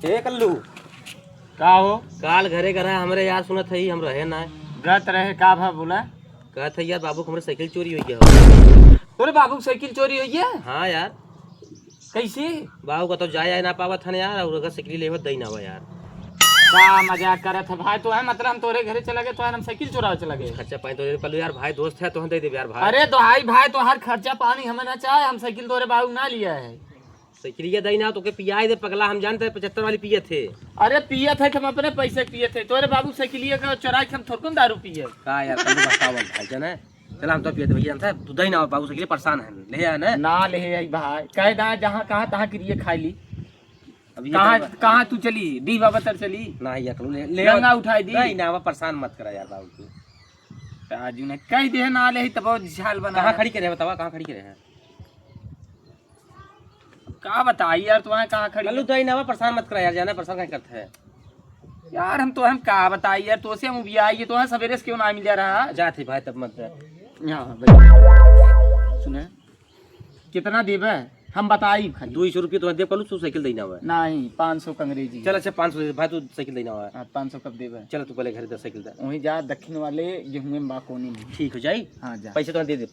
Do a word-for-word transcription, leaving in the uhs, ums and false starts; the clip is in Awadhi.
ए कल्लू, का हो? काल घरे गए रहा हमरे यार, सुनत है हम रहे ना। गत रहे का भा बोला? कहत है यार बाबू के हमरे साइकिल चोरी होइ गया हो। तोरे बाबू के साइकिल चोरी होइ गया? हाँ यार। कैसे? बाबू का तो जाए आए ना पावत हन यार, और अगर साइकिल लेवत दई ना हुआ यार। का मजाक करत है भाई? तो है मतलब हम तोरे घरे चला गए तो है हम साइकिल चुरावे चला गए? खर्चा पानी तो दे दे पल्लू यार, भाई दोस्त है तो हम दे दे यार भाई। अरे तो भाई, भाई तो हर खर्चा पानी हमें ना चाहे, हम साइकिल तोरे बाबू ना लिया है। साइकिलिया दई ना, तोके पियाई दे पगला, हम जानते हैं पचहत्तर वाली पियत है। अरे पियत है, हम अपने पैसे पियत है, तोरे बाबू साइकिलिया का चुरा के हम थोड़कन दारू पिए। का यार, कल्लू बतावल भाई जाने, चला हम तो पियत भैया जानते हैं, तू दई ना बाबू साइकिल परेशान है, ले आ ना। ना ले आई भाई, कह दा जहाँ कहाँ तहाँ किरिए खाई ली। अब ये कहाँ, तो कहाँ तू चली? डीह बाबा तर चली? ना यार, कल्लू ले, ले गंगा उठाई दी? नहीं ना, अब परेशान मत करा यार बाबू तू। राजू ने कह दे ना ले, तब और झाल बना कहाँ है। खड़ी करे बतावा, कहाँ खड़ी करे है? का बताई यार, तुम्हारे कहाँ खड़ी कल्लू है? तो आई ना, परेशान मत करा यार, जाना परेशान काहे करत है? यार हम तो, हम का बताई यार, तो से हम उबिया ये तो है, सवेरे से क्यों ना मिल रहा? जात ही भाई, तब मत जा। यहाँ बैठ। सुने, कितना देबे? हम बताई खाली। दो सौ रुपये तो दे, पहले तू साइकिल देना हुआ है। नहीं, पाँच सौ का अंग्रेजी। चल अच्छा, पाँच सौ दे भाई, तू साइकिल देना हुआ है। हाँ, पाँच सौ कब देबे? चल तू पहले घर दे साइकिल दे। वहीं जा दक्षिण वाले गेहूं में बाकोनी में। ठीक हो जाई। हाँ, जा। पैसे तो दे दे।